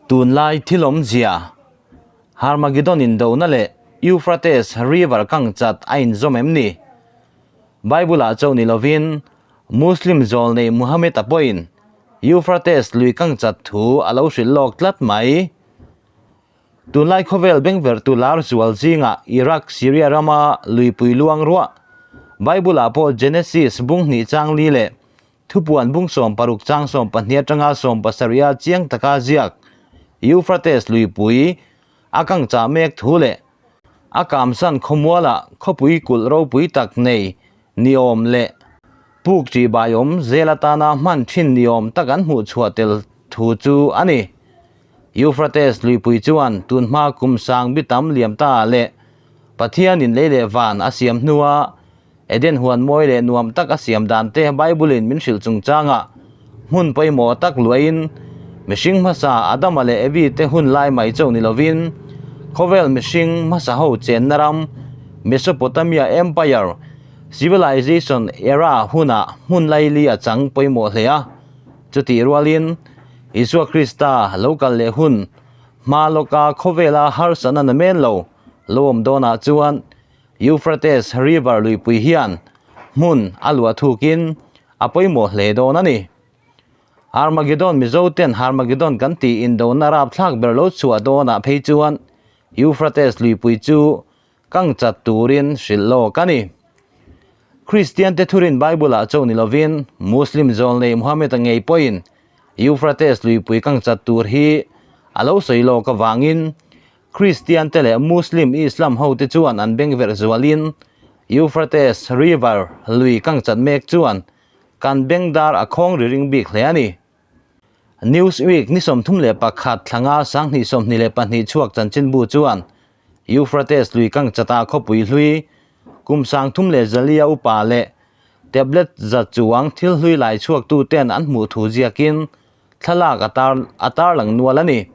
Tunlai thil awmzia, Harmagedon indona leh Euphrates River kang chat a inzawm em ni? Bible-ah chauh ni lovin, Muslim zawlnei Muhammad-a pawhin Euphrates lui kang chat thu a lo hrilh lawk tlat mai. Tunlai khawvel bengverhtu lar zual zingah Iraq, Syria rama luipui luang ruah, Bible-ah pawh Genesis bung hnih chang li leh Thupuan bung 60 chang 12 atanga 17 a chiang taka ziak Euphrates luipui a kang chah mek thu leh a kamsan khawmualah khawpui kulh ropui tak nei niawm leh puk ṭihbaiawm zel atana hman ṭhin niawm tak an hmuh chhuah tel thu chu a ni. Euphrates luipui chuan tunhma kum sang bi tam liam ta leh Pathianin lei leh van a siam hnua Eden huan mawi leh nuam tak a siam dan te Bible-in min hrilh chungchangah hmun pawimawh tak luahin mihring hmasa Adama leh Evi te hun lai mai chauh ni lovin khawvel mihring hmasa ho chenna ram Mesopotamia Empire Civilization era hunah hmun laili a chang pawimawh hle a. Chutih rualin Isua Krista lo kal leh hun hma lawka khawvela harsatna na men lo lo awm dawnah chuan Euphrates River luipui hian hmun a luah thukin a pawimawh hle dawn a ni. Armageddon Mizoten Harmageddon kan tih indona rapthlak ber lo chhuah dawnah phei chuan Euphrates luipui chu kang chat turin hrilh lawk a ni. Kristian te thurin Bible-ah chauh ni lovin Muslim zawlnei Muhammad-a ngei pawhin Euphrates luipui kang chat tur hi a lo sawi lawk avangin Kristian te leh Muslim Islam ho te chuan an beng verh zualin Euphrates River lui kang chat mek chuan kan beng dar a khawng ri ring bik hle a ni. Newsweek ni 31 thlanga 2022 chhuak chanchinbu chuan Euphrates lui kang chatah khawpui hlui kum 34 upa leh tablet za chuang thil hlui lai chhuak tu ten an hmuh thu ziakin thlalak a tarlang nual a ni.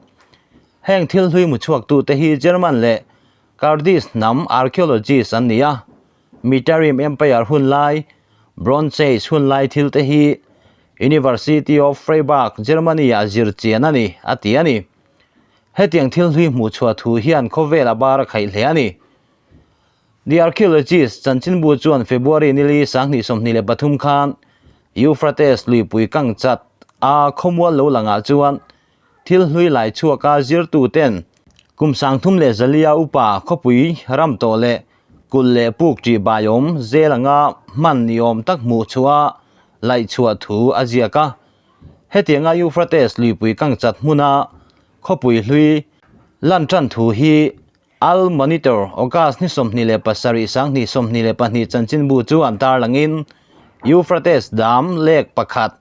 Heng thil hlui mu chhuak tu te hi German leh Kurdish hnam archaeologist an ni a, Mitarim Empire hun lai, Bronze Age hun lai thil te hi University of Freiburg, Germany ah zir chian a ni, a ti a ni. Hetiang thil hlui hmuh chhuah thu hian khawvel a bar a khaih hle a ni. The Archaeologist chanchinbu chuan February nili 2023 khan Euphrates luipui kang chat a khawmual lo langah chuan Thil hlui lai chhuaka zirtuten kum 34 upa khawpui ram tawh leh kulh leh puk ṭih baiawm zel anga hman ni awm tak hmuh chhuah laih chhuah thu a ziak a. Hetianga Euphrates luipui kang chat hmuna khawpui hlui lan ṭan thu hi Al Monitor, August ni 27 2022 chanchinbu chuan tarlangin Euphrates Dam lek pakhat,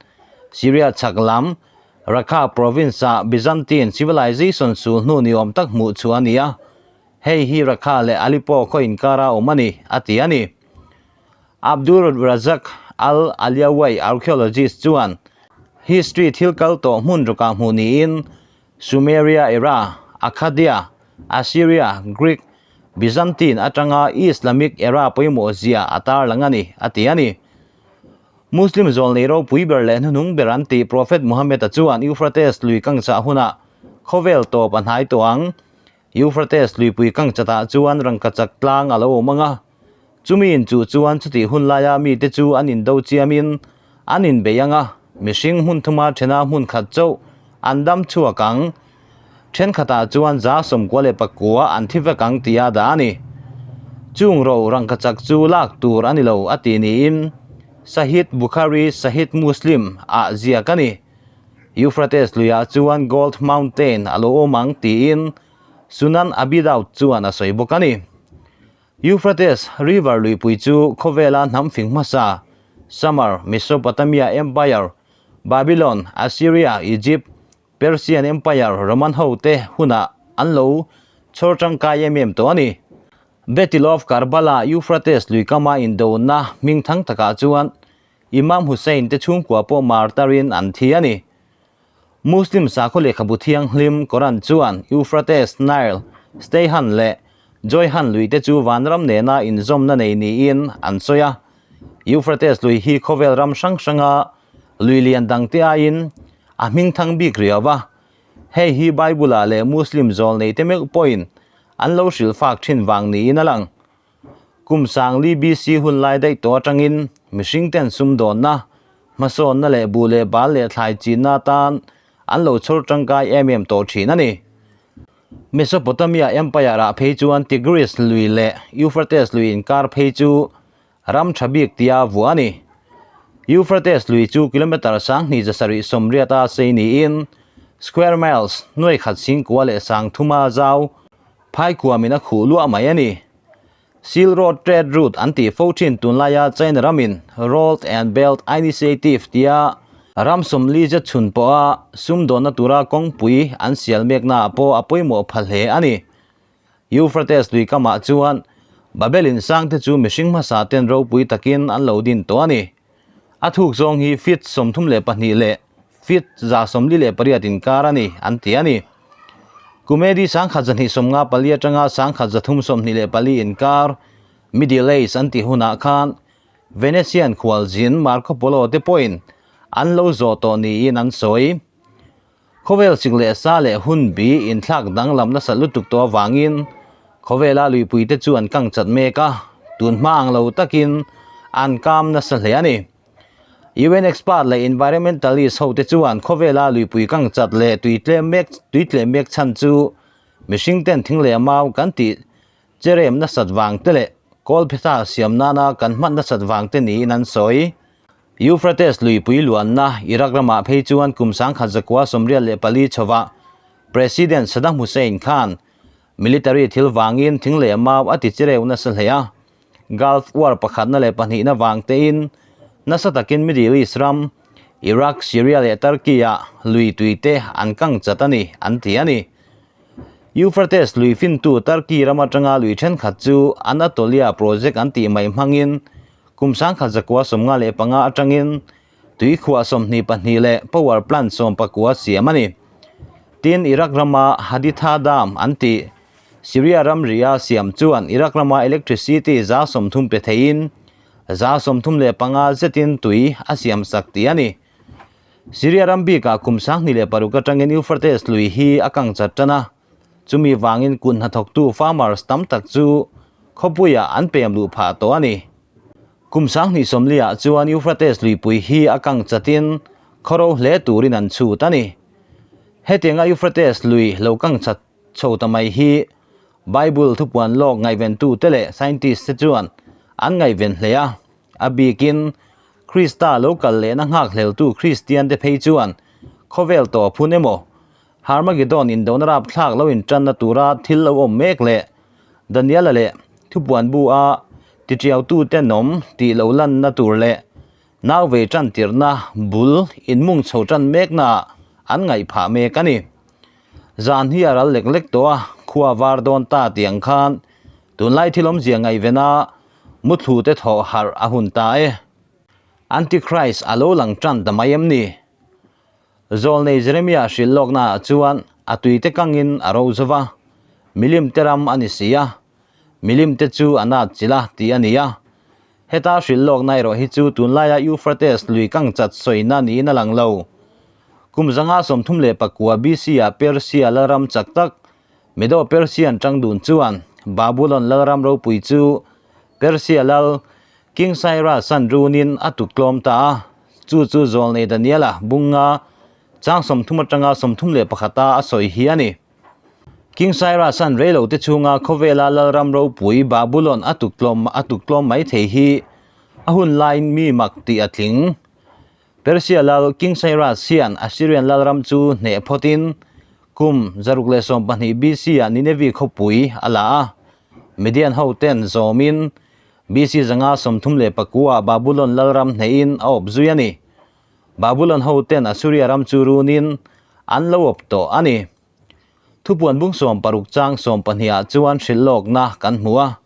Syria chhak lam, Raqqa province-ah Byzantine civilization sul hnu ni awm tak hmuh chu a ni a, hei hi Raqqa leh Aleppo khaw inkara awm a ni, a ti a ni. Abdul Razak Al-Aliawai archaeologist chuan history thil kal tawh hmun rukah hmuh niin Sumeria era, Akkadia, Assyria, Greek, Byzantine atanga Islamic era pawimawh zia a tarlang a ni, a ti a ni. Muslim zawlnei ropui ber leh hnuhnung ber an tih Prophet Muhammad-a chuan Euphrates lui kangchah hunah khawvel tawp a hnai tawh ang. Euphrates luipui kangchatah chuan rangkachak tlang a lo awm ang a, chumi inchuh chuan chutih hun laia mite chu an indo chiamin an inbei ang a, mihring hmun thuma thena hmun khat chauh an dam chhuak ang. Thenkhatah chuan 99 an thi vek ang tia dah a ni. Chung ro rangkachak chu lak tur a ni lo a ti niin Sahih Bukhari Sahih Muslim ah ziak a ni. Euphrates luiah chuan Gold Mountain a lo awm ang tiin Sunan Abi Daud chuan a sawi bawk a ni. Euphrates River luipui chu khawvela hnam fing hmasa Sumer, Mesopotamia Empire, Babylon, Assyria, Egypt, Persian Empire, Roman ho te hunah an lo chhawr tangkai em em tawh a ni. Battle of Karbala, Euphrates luikama indona hming thang takah chuan Imam Hussain te chhungkua pawh martarin an thi a ni. Muslim sakhaw lehkhabu thianghlim Quran chuan Euphrates, Nile, Steihan leh Joihan lui te chu vanram nena inzawmna nei niin an sawi a. Euphrates lui hi khawvel ram hrang hranga lui lian dangte aiin a hming thang bik riau a. Hei hi Bible-ah leh Muslim zawlneite meuh pawhin an lo hrilh fak thin vang niin a lang. Kum sangli BC hun lai daih tawh atangin mihringten sumdawnna, hmasawnna leh buh leh bal leh thlai chinna atan an lo chhawr tangkai em em tawh thin a ni. Mesopotamia Empire-ah phei chuan Tigris lui leh Euphrates lui inkar phei chu ram tha bik tia vuah a ni. Euphrates lui chu kilometre 27 80 a sei niin square miles nuai khat singkua leh sangthuma zau phaikuamin a khuh luah mai a ni. Silk Road Trade Route an tih fo thin tunlaia China ramin Road and Belt Initiative tia ram 40 zet chhun pawha sumdawnna tura kawngpui an sial meknaah pawh a pawimawh pha hle a ni. Euphrates lui kamah chuan Babel in sangte chu mihring hmasa ten ropui takin an lo din tawh a ni. A thuk zawng hi feet 32 leh feet 148 inkar a ni an ti a ni. Kumedi 1254 atanga 1324 inkar Middle Age an tih hunah khan Venetian khualzin Marco Polo te pawhin an lo zawh tawh niin an sawi. Khawvel sik leh sa leh hun bi inthlak danglam nasa lutuk tawh avangin khawvela luipui te chu an kang chat mek a, tun hma ang lo takin an kam nasa hle a ni. UN expert leh environmentalist ho te chuan khawvela luipui kang chat leh tui tlem mek tui tlem mek chhan chu mihring ten thing leh mau kan tih cherem nasat vang te leh kawlphetha siam nana kan hman nasat vang te niin an sawi. Euphrates luipui luanna Iraq ramah phei chuan kum 1984 chhovah President Saddam Hussein khan military thil vangin thing leh mau a ti chereu nasa hle a. Gulf War pakhatna leh pahnihna vang tein nasa takin Middle East ram, Iraq, Syria leh Turkey-ah lui tui te an kang chat a ni, an ti a ni. Euphrates lui fintu Turkey ram atanga lui thenkhat chu Anatolia Project an tih mai hmangin kum 1995 atangin tui khuah 22 leh power plant 19 siam a ni. Tin, Iraq rama Haditha Dam an tih Syria ramria siam chuan Iraq rama electricity 30% pe theiin 35% zetin tui a siam sak tih a ni. Syria ram bikah kum 2006 atangin Euphrates lui hi a kang chat tan a, chumi vangin kun hnathawktu farmers tam tak chu khawpuiah an pem luh phah tawh a ni. Kum 2040 chuan Euphrates luipui hi a kang chatin khawro hle turin an chhut a ni. Hetianga Euphrates lui lo kang chat chho ta mai hi Bible thupuan lawk ngaihventute leh scientist te chuan an ngaihven hle a. A bikin Krista lo kal lehna nghak hleltu Kristian te phei chuan khawvel tawp hun emaw Harmagedon indona rapthlak lo intanna tura thil lo awm mek leh Daniela leh thupuan bu a tiṭiautute nawm tih lo lanna tur leh nau vei tan tirhna bul inmung chho tan meknaah an ngaih phah mek a ni. Zan hi a ral lek lek tawh a, khua var dawn ta tih ang khan tunlai thil awmzia ngaihvena muthlu te thawh harh a hun ta e. Antichrist a lo lang tan ta mai em ni? Zawlnei Jeremia hrilh lawknaah chuan a tuite kangin a ro zo va, milim te ram a ni si a, milim te chu a nat chilh a tih a ni a. Heta hrilh lawkna erawh hi chu tunlaia Euphrates lui kang chat sawina niin a lang lo. Kum 539 BC-ah Persia lalram chak tak Medo-Persian tangdun chuan Babulon lalram ropui chu Persia lal King Cyrus an runin a tuktlawm ta a, chu chu Zawlnei Daniela bunga chang 30 atanga 31 a a sawi hi a ni. King Cyrus an reilo te chhunga khawvela lalram ropui Babulon a tuktlawm a tuktlawm mai thei hi a hun laiin mi mak tih a tling. Persia lal King Cyrus hian Assyrian lalram chu hneh phawtin kum 612 BC-ah Nineveh khawpui a la a, Median hoten zawmin BC 539 Babulon lalram hnehin a awp zui a ni. Babulon hoten Assyria ram chu runin an lo awp tawh a ni. Thupuan bung 16 chang 12 chuan hrilh lawkna kan hmu a.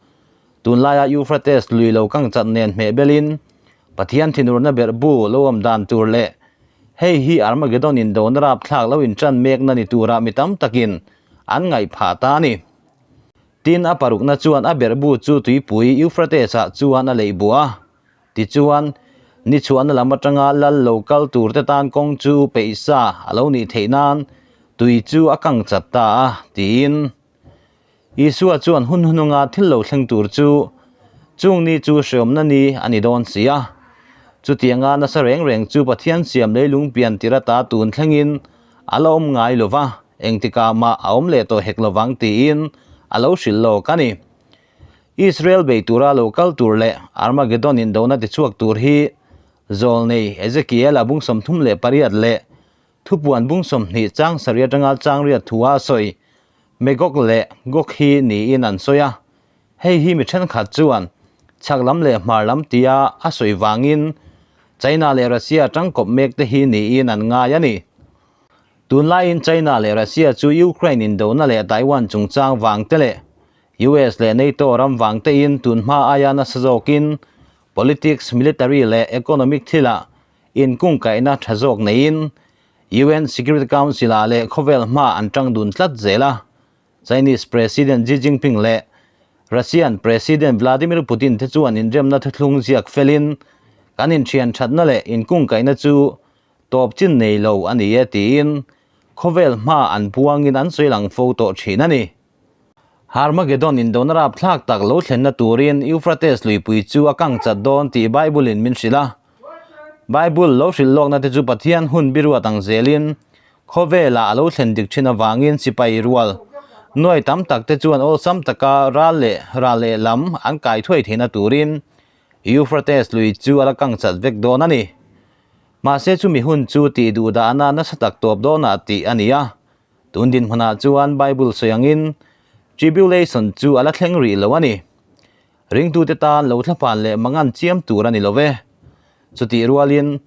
Tunlaia Euphrates lui lo kang chat nen hmeh belin Pathian thinurna berh bu lo awm dan tur leh hei hi Armageddon indona rapthlak lo intan mekna ni tura mi tam takin an ngaih phah ta a ni. Tin, a parukna chuan a berh bu chu tuipui Euphrates-ah chuan a leih buah a. Tichuan, ni chhuahna lam atanga lal lo kal tur te tan kawng chu peih sa a lo nih theih nan Tui chu a kang chat ta a, tiin. Isua chuan hun hununga thil lo thleng tur chu chung ni chu hreawmna ni a ni dawn si a. Chutianga nasa reng reng chu Pathian siam leilung pian tir ata tun thlengin a la awm ngai lo va, engtikah mah a awm leh tawh hek lo vang tiin a lo hrilh lawk a ni. Israel bei tura lo kal tur leh Armageddon indona tichhuak tur hi Zawlnei Ezekiel-a bung 38 leh Thupuan bung 20 chang sarih atanga chang riat thua a sawi Magog leh Gog hi niin an sawi a. Hei hi mi thenkhat chuan chhak lam leh hmar lam tia a sawi vangin China leh Russia tangkawp mek te hi niin an ngai a ni. Tunlaiin China leh Russia chu Ukraine indona leh Taiwan chungchang vang te leh US leh NATO ram vang tein tunhma aia nasa zawkin politics, military leh economic thilah Inkungkaihna tha zawk neiin UN Security Council-ah leh khawvel hma an tang dun tlat zel a. Chinese President Xi Jinping leh Russian President Vladimir Putin te chuan inremna thuthlung ziak felin kan inthian thatna leh inkungkaihna chu tawp chin nei lo a ni e tiin khawvel hma an puangin an sawi lang fo tawh thin a ni. Harmagedon indona rapthlak tak lo thlenna turin Euphrates luipui chu a kang chat dawn tih Bible-in min hrilh a. Bible lo hrilh lawkna te chu Pathian hun biruat ang zelin khawvelah a lo thlen dik thin avangin sipai rual nuai tam tak te chuan awlsam taka ral leh ral leh lam an kai thuai theihna turin Euphrates lui chu a la kang chat vek dawn a ni. Mahse chumi hun chu tih duh dahna nasa tak tawp dawnah tih a ni a. Tun dinhmunah chuan Bible sawi angin tribulation chu a la thleng rih lo a ni. Ringtute tan lo thlapan leh mangan chiam tur a ni lo ve. Chutih rualin,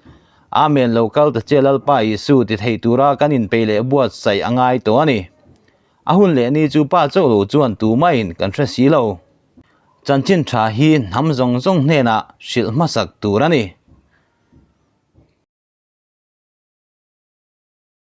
Amen lo kal ta che Lalpa Isu ti thei tura kan inpeih leh buatsaih a ngai tawh a ni. A hun leh ni chu Pa chauh lo chuan tumahin kan hre si lo. Chanchin tha hi hnam zawng zawng hnenah hrilh hmasak tur a ni.